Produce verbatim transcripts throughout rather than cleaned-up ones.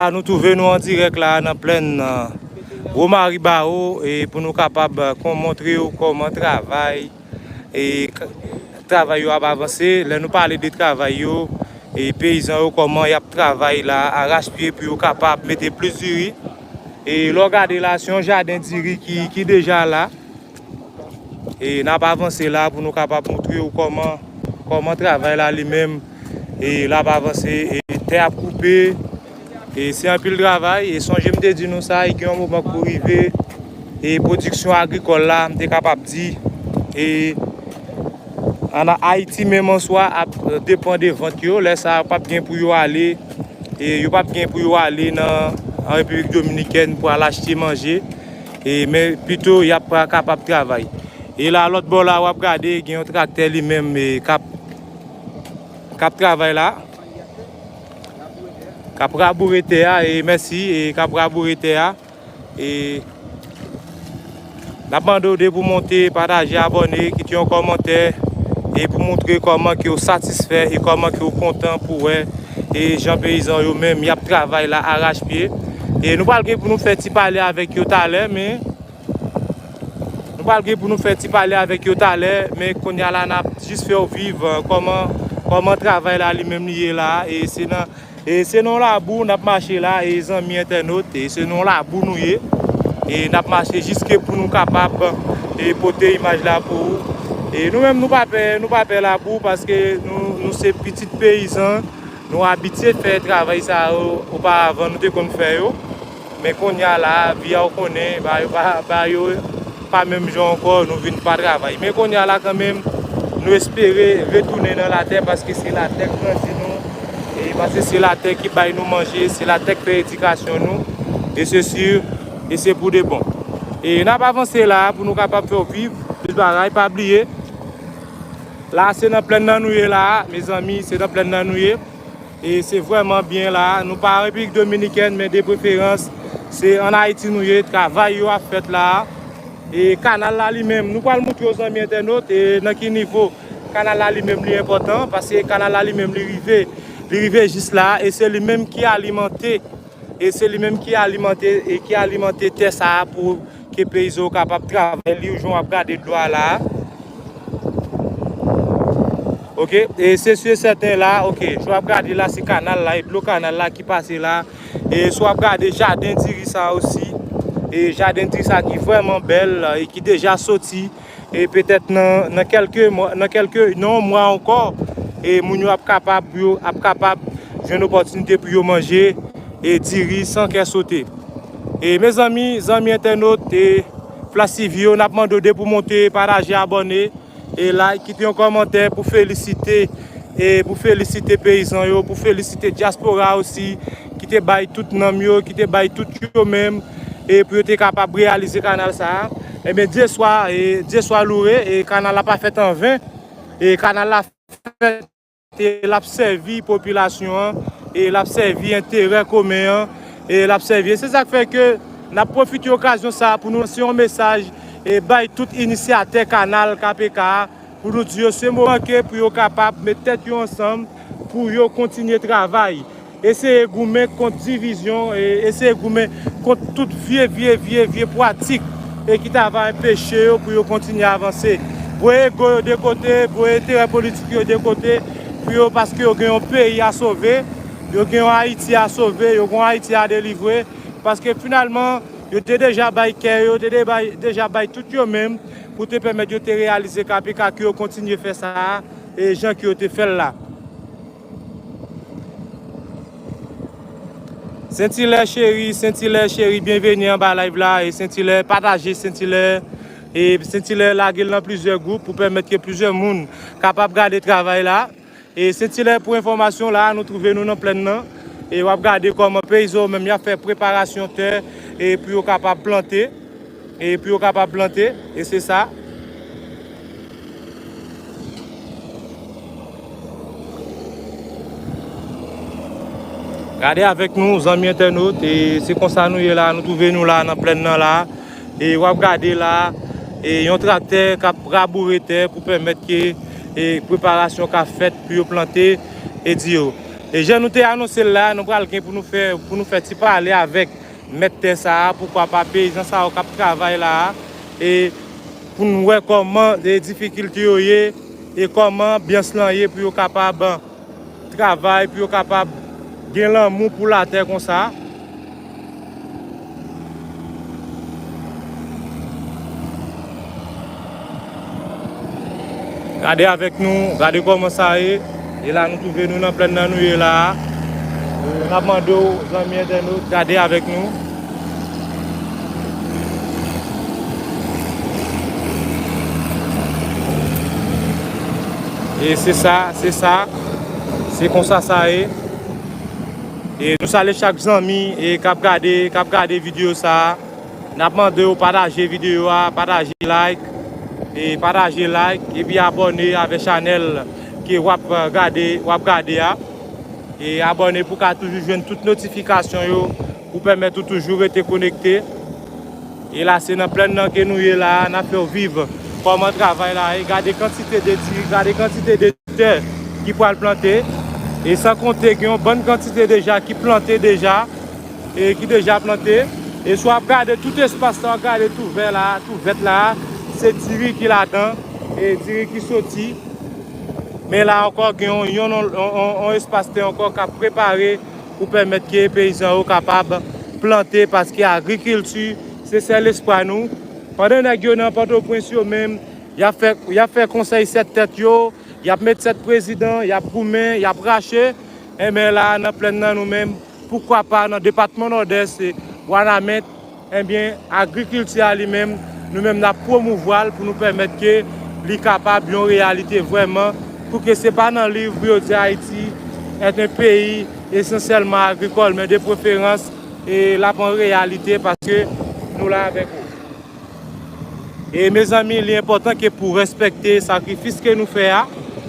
Nou twouve nou an dirèk la nan plèn, nan Gwo Maribawo, e pou nou kapab, eh, kon-, montre w kòman travay, e k-, travay yo ap avanse. Lè nou pale de travay yo, e peyizan yo kòman y ap travay la, arachpye pou yo kapab mete plis diri. E lè w gade la, se yon jaden diri ki, ki deja la. E n ap avanse la pou nou kapab montre w kòman, kòman travay la li menm, e l ap avanse, e tè ap koupe, e se anpil travay. E sonje m te di nou sa, e gen yon moman k pou rive, e pwodiksyon agrikòl la, m te kapab di, e an Ayiti menm an swa ap depann de vant yo, lè sa a p ap gen pou yo ale, e yo p ap gen pou yo ale nan, an Repiblik Dominikèn pou al achte manje, e men pito y ap pa kapab travay. E la, lòt bò la, w ap gade, gen yon traktè li menm, e k ap, k ap travay la, k ap raboure tè a, e mèsi, e k ap raboure tè a. E n ap mande w depi w monte, pataje, abòne, kite yon kòmantè, e pou montre kòman ke w satisfè e kòman ke w kontan pou wè, e jan peyizan yo menm y ap travay la arachpye. E nou pral gen pou nou fè ti pale avèk yo talè, men nou pral gen pou nou fè ti pale avèk yo talè, men kounye a la n ap jis fè w viv, eh, kòman, kòman travay la li menm li ye la, e se nan, e se nan labou n ap mache la, e zanmi entènot, e se nan labou nou ye, e n ap mache jiske pou nou kapab, e pote imaj la pou ou. E nou menm nou pa pè, nou pa pè labou paske nou, nou se pitit peyizan, nou abitye fè travay sa yo oparavan, nou te konn fè yo. Men kounye a la, vi a w konnen, ba yo pa, ba yo pa menm jan ankò, nou vin pa travay. Men kounye a la kanmenm, nou espere retounen nan latè paske se latè k grandi nou, e paske se latè ki bay nou manje, se latè k fè edikasyon nou, e se si, e se pou de bon. E n ap avanse la pou nou kapab fè w viv plis bagay, pa bliye. La se nan plèn nan nou ye la, mezanmi, se nan plèn nan nou ye. E se vrèman byen la. Nou pa an Repiblik Dominikèn, men de preferans, se ann Ayiti nou ye. Travay yo ap fèt la. E kanal la li menm, nou pral montre yo, zanmi entènot, e nan ki nivo kanal la li menm li enpòtan, paske kanal la li menm li rive, li rive jis la, e se li menm ki alimante, e se li menm ki alimante, e ki alimante tè sa a pou ke peyizan yo kapab travay li, jan w ap gade dlo a la a. Oke, e se si e sèten la, oke, jan w ap gade la, se kanal la, e dlo kanal la ki pase la. E si w ap gade jaden diri sa osi, e jaden diri sa ki vrèman bèl, e ki deja soti, e petèt nan, nan kèlke mwa, nan kèlke, nan yon mwa ankò, e moun yo ap kapab, yo ap kapab jwenn opòtinite pou yo manje, e diri san kè sote. E mezanmi, zanmi entènot, e Flash T V yo, n ap mande w depi w monte, pataje, abòne, e like, kite yon kòmantè pou felisite, e pou felisite peyizan yo, pou felisite dyaspora osi, ki te bay tout nanm yo, ki te bay tout yo menm, e pou yo te kapab reyalize kanal sa a. Ebyen, Dye swa, e Dye swa loure, e kanal la pa fèt an ven, e kanal la fèt, e l ap sèvi popilasyon an, e l ap sèvi enterè komen an, e l ap sèvi. E se sa k fè ke n ap pwofite okazyon sa a pou nou lanse yon mesaj e bay tout inisyatè kanal K P K a, pou nou di yo se moman ke pou yo kapab met tèt yo ansanm, pou yo kontinye travay. Eseye goumen kont divizyon, e eseye goumen kont tout vye, vye, vye, vye pratik, e ki ta va anpeche yo pou yo kontinye avanse. Voye ego yo de kote, voye enterè politik yo de kote, pou yo, paske yo gen yon peyi a sove, yo gen yon Ayiti a sove, yo gen yon Ayiti a delivre, paske finalman, yo te deja bay kè yo, yo te de-, bay, deja bay tout yo menm, pou te pèmèt yo te reyalize K P K, ke yo kontinye fè sa a, e jan ke yo te fè l la. Sentilè cheri, Sentilè cheri, byenveni anba live la, e Sentilè, pataje Sentilè, e Sentilè lage l nan plizyè gwoup pou pèmèt ke plizyè moun kapab gade travay la. E Sentilè, pou enfòmasyon la, nou twouve nou nan plèn nan, e w ap gade kòman peyizan yo menm y ap fè preparasyon tè, e pou yo kapab plante, e pou yo kapab plante, e se sa. Gade avèk nou, zanmi entènot, e se konsa nou ye la, nou twouve nou la nan plèn nan la, e w ap gade la, e yon traktè k ap raboure tè pou pèmèt ke, e preparasyon ka fèt pou yo plante, e di yo. E jan nou te anonse l la, nou pral gen pou nou fè, pou nou fè ti pale avèk mèt tè sa a, poukwa pa peyizan sa yo k ap travay la a, e pou n wè kòman e difikilte yo ye, e kòman anbyans lan ye pou yo kapab travay, pou yo kapab gen lanmou pou latè konsa. Gade avèk nou, gade kòman sa ye. E la nou twouve nou nan plèn nan nou ye la a. E n ap mande w, zanmi entènot, gade avèk nou. E se sa, se sa. Se konsa sa ye. E nou salye chak zanmi e k ap gade, k ap gade videyo sa a. N ap mande w pataje videyo a, pataje like, e pataje like, epi abòne avè chanèl ke w ap gade, w ap gade a. E abòne pou w ka toujou jwenn tout notifikasyon yo, pou pèmèt ou toujou rete konekte. E la, se nan plèn nan ke nou ye la a, n ap fè w viv kòman travay la ye. Gade kantite de diri, gade kantite de tè ki pral plante. E san konte gen yon bann kantite deja ki plante deja, e ki deja plante. E si w ap gade tout espas sa, w ap gade tou vè la, tou vèt la, se diri ki ladan, e diri ki soti. Men la ankò, gen yon, yon, yon, yon, yon espas tè ankò k ap prepare pou pèmèt ke peyizan yo kapab plante, paske agrikilti, se sèl espwa nou. Pandan nèg yo nan Pòtoprens yo menm, y ap fè, y ap fè konsèy sèt tèt yo, y ap met sèt prezidan, y ap goumen, y ap rache. Enben la, nan plèn nan nou menm, poukwa pa nan depatman Nòdès, e Wanament, enben, agrikilti a li menm, nou menm n ap pwomouvwa l pou nou pèmèt ke li kapab yon reyalite vrèman, pou ke se pa nan liv pou yo di Ayiti est un pays essentiellement agricole, men de preferans, e l ap an reyalite paske nou la avèk ou. E mezanmi, li enpòtan ke pou w respekte sakrifis ke nou fè a,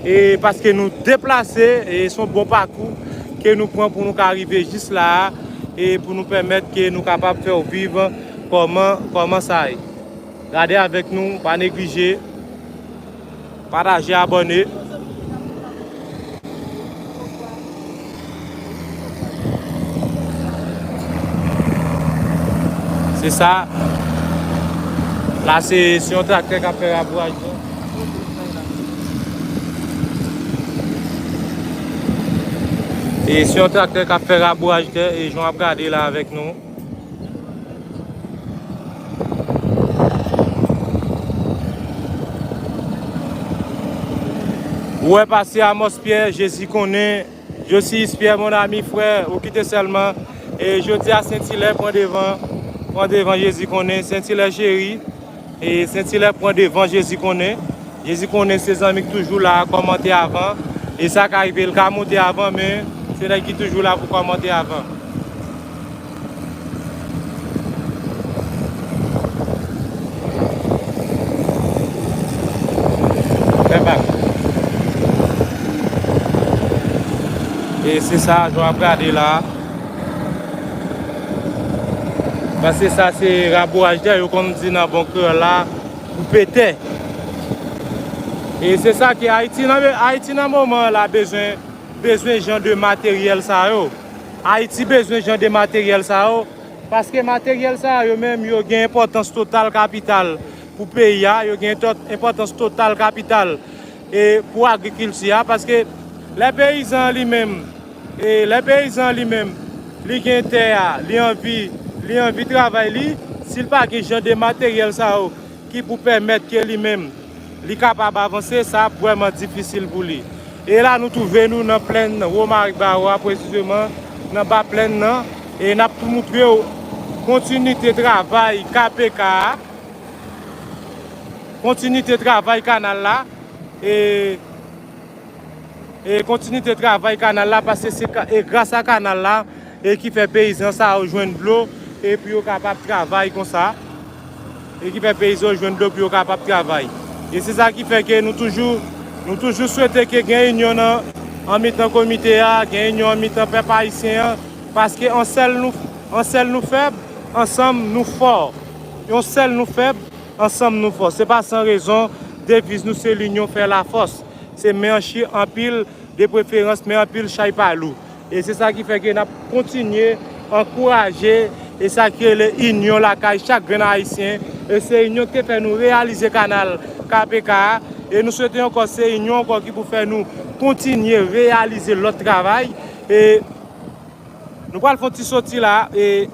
e paske nou deplase, e se yon bon pakou ke nou pran pou nou ka rive jis la a, e pou nou pèmèt ke nou kapab fè w viv kòman, kòman sa ye. Gade avèk nou, pa neglije. Pataje, abòne. Se sa. La, se, se yon traktè k ap fè rabouraj la. E se yon traktè k ap fè rabouraj tè, e jan w ap gade la avèk nou. Ou wè pastè Amos Pierre, Jezi konnen, Josius Pierre, mon ami, frè, ou kite sèlman. E jodi a, Sentilè pran devan, pran devan Jezi konnen, Sentilè cheri. E Sentilè pran devan Jezi konnen. Jezi konnen se zanmi k toujou la, kòmante avan. E sa ka rive, l ka monte avan, men se nèg ki toujou la pou kòmante avan. Fè bak. E se sa, jan w ap gade la. Paske sa se rabouraj tè, yo konn di nan bon kreyòl la, koupe tè. E se sa ke Ayiti nan, Ayiti nan moman la bezwen, bezwen jan de materyèl sa yo. Ayiti bezwen jan de materyèl sa yo, paske materyèl sa yo menm, yo gen enpòtans total kapital pou peyi a, yo gen to-, enpòtans total kapital, e pou agrikilti a, paske lè peyizan li menm, e lè peyizan li menm, li gen tè a, li anvi, li anvi travay li, si l pa gen jan de materyèl sa yo ki pou pèmèt ke li menm, li kapab avanse, sa ap vrèman difisil pou li. E la, nou twouve nou nan plèn Womarik Bawo a, presizeman, nan ba plèn nan, e n ap tou moutre w kontinite travay K P K a, kontinite travay kanal la, e, e kontinite travay kanal la, paske se ka, e gras a kanal la, e ki fè peyizan sa yo jwenn dlo, e pou yo kapab travay konsa, e ki fè peyizan yo jwenn dlo pou yo kapab travay. E se sa ki fè ke nou toujou, nou toujou swete ke gen inyon nan, an mitan komite a, gen inyon an mitan pèp ayisyen an, paske an sèl nou, an sèl nou fèb, ansanm nou fò. Yon sèl nou fèb, ansanm nou fò. Se pa san rezon, deviz nou se l'union fait la force. Se men anchi anpil, de preferans, men anpil chay pa lou. E se sa ki fè ke n ap kontinye ankouraje e sa ki rele inyon lakay chak grenn Ayisyen. E se inyon ki te fè nou reyalize kanal K P K a. E nou swete ankò se inyon ankò ki pou fè nou kontinye reyalize lòt travay. E nou pral fè yon ti soti la. E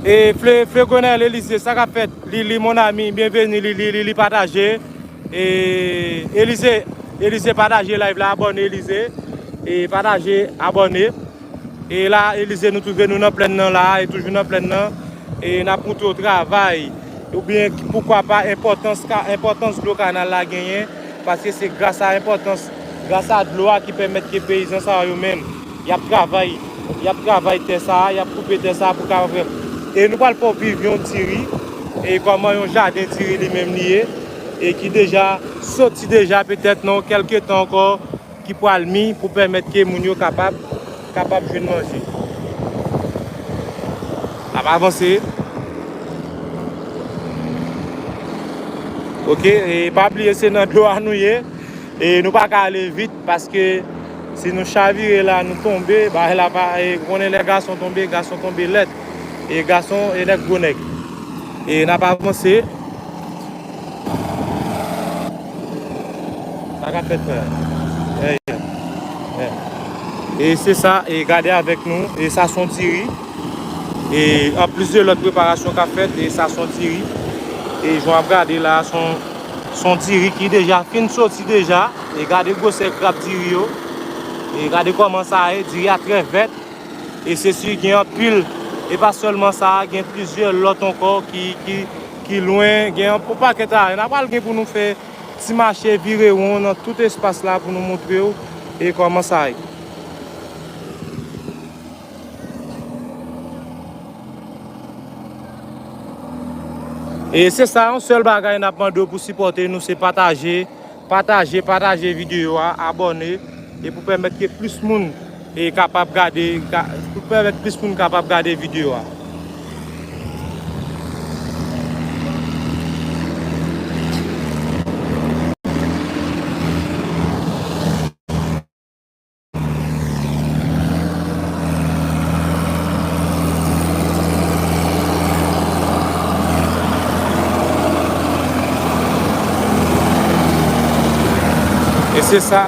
E Fle, Flegonel Elize, sa k ap fèt? Lili, mon ami, byenveni, Lili, Lili, pataje. E Elize, Elize, pataje live la, abòne, Elize. E pataje, abòne. E la, Elize, nou twouve nou nan plèn nan la, e toujou nan plèn nan. E n ap montre w travay, oubyen poukwa pa enpòtans ka, enpòtans dlo kanal la genyen, paske se gras a enpòtans, gras a dlo a ki pèmèt ke peyizan sa yo menm, y ap travay, y ap travay tè sa a, y ap koupe tè sa a pou kapab fè. E nou pral fè w viv yon ti ri, e kòman yon jaden ti ri li menm li ye, e ki deja soti deja petèt nan kèlke tan ankò, ki pral mi pou pèmèt ke moun yo kapab, kapab jwenn manje. N ap avanse. Oke, e pa bliye se nan dlo a nou ye. E nou pa ka ale vit paske si nou chavire la, nou tonbe, bagay la pa, e konnen lè gason tonbe, gason tonbe lèd. E gason e nèg gwo nèg. E n ap avanse. Sa k ap fèt, frè? Hey, hey. E se sa, e gade avèk nou, e sa se yon ti ri. E anplis de lòt preparasyon k ap fèt, e sa se yon ti ri. E jan w ap gade la, se yon, se yon ti ri ki deja fin soti deja. E gade gwosè grap diri yo. E gade kòman sa ye, diri a trè vèt. E se si gen anpil, e pa sèlman sa, gen plizyè lòt ankò ki, ki, ki lwen, gen yon pakèt a. N a pral gen pou nou fè ti mache vire won nan tout espas la pou nou montre w e kòman sa ye. E se sa, yon sèl bagay n ap mande w pou sipòte nou, se pataje, pataje, pataje videyo a, abòne, e pou pèmèt ke plis moun, e, kapab gade, ka, pou pèmèt plis moun kapab gade videyo a. E se sa.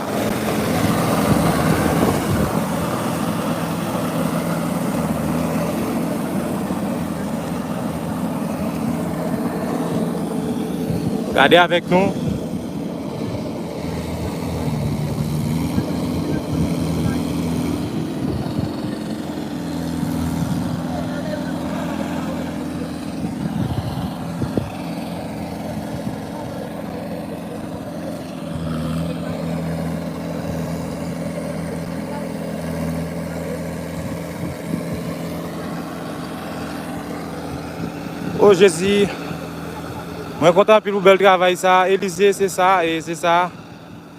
Gade avèk nou. O Jezi, mwen kontan anpil pou bèl travay sa. Elize, se sa, e se sa.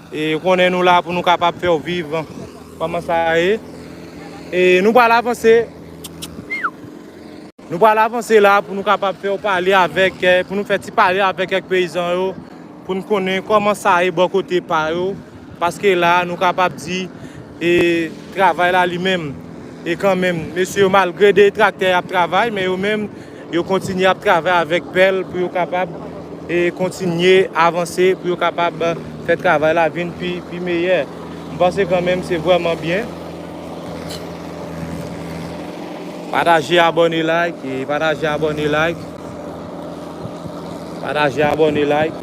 E konnen nou la pou nou kapab fè w viv kòman sa ye. E nou pral avanse. Nou pral avanse la pou nou kapab fè w pale avèk, eh, pou nou fè ti pale avèk kèk peyizan yo, pou n konnen kòman sa ye bò kote pa yo. Paske la, nou kapab di, e, travay la li menm, e kanmenm, mesye yo, malgre de traktè y ap travay, men yo menm, yo kontinye ap travay avèk pèl pou yo kapab, e, kontinye avanse, pou yo kapab fè travay la vin pi, pi meyè. M panse kanmenm se vrèman byen. Pataje, abòne, like, e pataje, abòne, like. Pataje, abòne, like.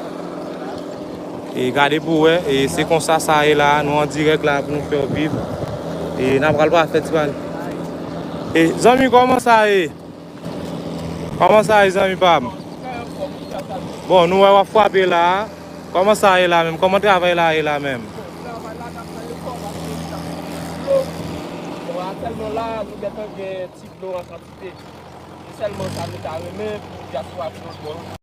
E gade pou wè, e se konsa sa ye la, nou an dirèk la pou nou fè w viv. E n ap pral pa fè ti pale. E zanmi, kòman sa ye? Kòman sa ye, zanmi pa m? Bon, nou wè w ap frape la. Kòman sa ye la menm? Kòman travay la ye la menm? Bon, aktyèlman la, nou gentan gen ti dlo an kantite. Se sèlman sa nou ta renmen pou dyaspora Tinòd bò.